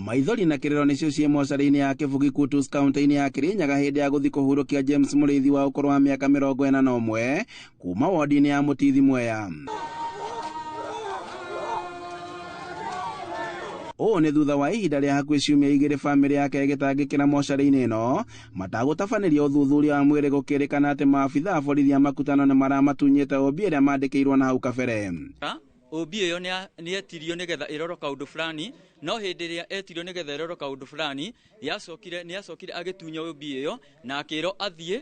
Maithori na kĩrĩro nĩcio ciĩ mocarĩ-inĩ ya Kĩbugi Kutus kaunti-inĩ ya Kĩrĩnyaga hĩndĩ ya gũthiĩ kũhurũkia James Mũrĩithi wa ũkũrũ wa mĩaka 41 kuma wodi-inĩ ya Mũtithi Mwea. Ũũ nĩ thutha wa ihinda rĩa hakuhĩ ciumia igĩrĩ bamĩrĩ yake ĩgĩtangĩkĩra mocarĩ-inĩ ĩno matagũtabanĩria ũthuthuria wa mwĩrĩ gũkĩrĩkana atĩ maabitha a borithi a Makutano nĩ maramatunyĩte OB ĩrĩa mandĩkĩirwo na hau kabere. OB ĩyo nĩ etirio nĩgetha ĩrorwo kaũndũ fulani, no hĩndĩ ĩrĩa etirio nĩgetha ĩrorwo kaũndũ fulani yacokire nĩ acokire agĩtunywo OB ĩyo na akĩrwo athiĩ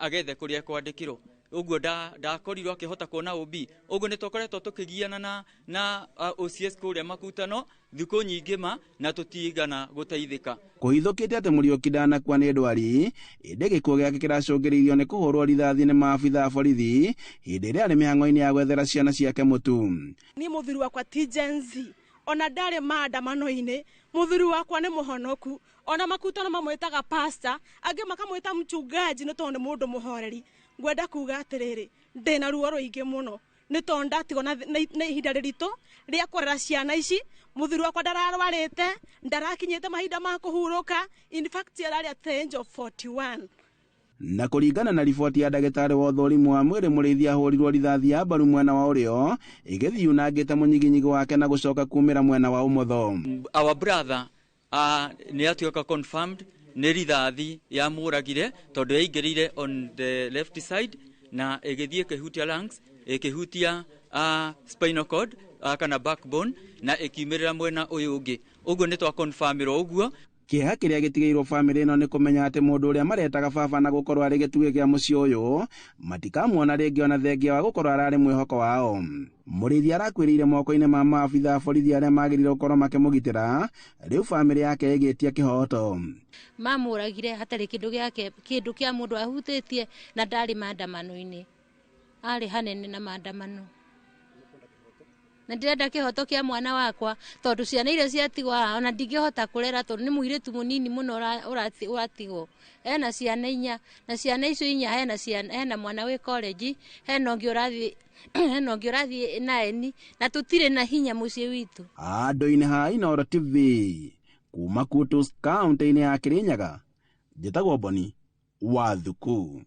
agethe kũrĩa kwandĩkĩrwo. Ũguo ndakorirwo akĩhota kuona OB. Ũguo nĩ tũkoretwo tũkĩgiana na OCS kũrĩa Makutano thikũ nyingĩ ma na tũtigana gũteithĩka. Kũhithũkĩte atĩ Mũriũki ndanakua nĩ ndwari, ĩndĩ gĩkuũ gĩake kĩracũngĩrĩirio nĩ kũhũrwo rithathi nĩ maabitha a borithi hĩndĩ ĩrĩa arĩ mĩhang'o-inĩ ya gwethera ciana ciake mũtu. Niĩ mũthuri wakwa ti Gen Z, ona ndarĩ maandamano-inĩ, mũthuri wakwa nĩ mũhonoku, ona Makutano mamwĩtaga pastor, angĩ makamwĩta mchungaji nĩ tondũ nĩ mũndũ mũhoreri. Ngwenda kuga atĩrĩrĩ, ndĩna ruo rũingĩ mũno nĩ tondũ ndatigwo na ihinda rĩritũ rĩa kũrera ciana ici. Mũthuri wakwa ndararwarĩte, ndarakinyĩte mahinda ma kũhurũka, in fact ararĩ at the age of 41. Na kũringana na riboti ya ndagĩtarĩ wa ũthũrimu wa mwĩrĩ, Mũrĩithi ahũrirwo rithathi ya mbaru mwena wa ũrĩo ĩgĩthiĩ yunangĩte mũnyiginyigi wake na gũcoka kumĩra mwena wa ũmotho. Our brother nĩ atuĩka confirmed nĩ rithathi yamũragire tondũ yaingĩrĩire on the left side na ĩgĩthiĩ ĩkĩhutia lungs, ĩkĩhutia spinal cord kana backbone na ĩkiumĩrĩra mwena ũyũ ũngĩ. Ũguo nĩ twa confirmĩrwo ũguo. Kĩeha kĩrĩa gĩtigĩirwo bamĩrĩ ĩno nĩ kũmenya atĩ mũndũ ũrĩa maretaga baba na gũkorwo arĩ gĩtugĩ kĩa mũciĩ ũyũ matikamuona rĩngĩ ona thengia wa gũkorwo ararĩ mwĩhoko wao. Mũrĩithi arakuĩrĩire moko-inĩ ma maabitha a borithi arĩa magĩrĩirwo gũkorwo makĩmũgitĩra, rĩu bamĩrĩ yake ĩgĩtia kĩhoto. Mamũragire hatarĩ kĩndũ gĩake, kĩndũ kĩa mũndũ ahutĩtie, na ndarĩ maandamano-inĩ, arĩ hanene na maandamano. Na ndĩrenda kĩhoto kĩa mwana wakwa tondũ ciana iria ciatigwo haha ona ndingĩhota kũrera tondũ nĩ mũirĩtu mũnini mũno ũratigwo. Ena ciana inya, na ciana icio inya hena ciana, hena mwana wĩ college, hena ũngĩ ũrathiĩ, hena ũngĩ ũrathiĩ naeni, na tũtirĩ na hinya mũciĩ witũ. Andũ-inĩ ha Inooro TV kuma Kutus kaunti-inĩ ya Kĩrĩnyaga, njĩtagwo Boni wa Thuku.